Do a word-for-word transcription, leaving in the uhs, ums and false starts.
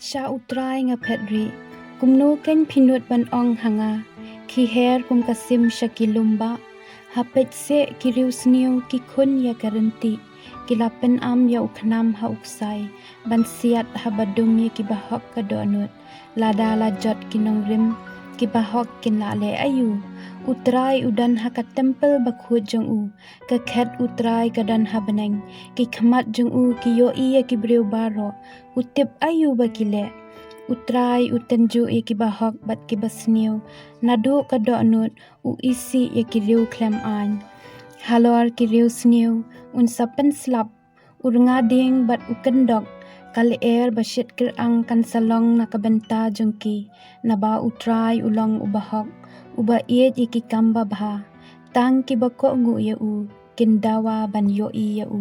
Sha U Trai nga phet rieh, kumno keiñ phi nud ban ong ha nga? Khie her kum ka sim sha ki lum bah. Ha peit seh, ki riewsniew ki khun ïa ka ryntih, ki la pynam ïa u khnam ha u ksai, ban siat haba dum ïa ki bahok ka dohnud. Lada la jot ki nongrim, ki bahok kin lah leh aïu? U Trai u don ha ka templ bakhuid jong u, ka khet U Trai ka don ha bneng. Ki khmat jong u ki ïohi ïa ki briew baroh, u tip aïu ba ki leh. U Trai u tynjuh ïa ki bahok bad ki basniew, naduh ka dohnud u isih ïa ki riewkhlem aiñ. Halor ki riewsniew un sa pynslap, u rnga dieng bad u kyndok. Ka lyer ba shit kyr-ang kan sa long na ka bynta jong ki, naba U Trai u long u bahok, uba ïeit ïa ki kam babha. Tang kiba kohnguh ïa u kin dawa ban ïohi ïa u.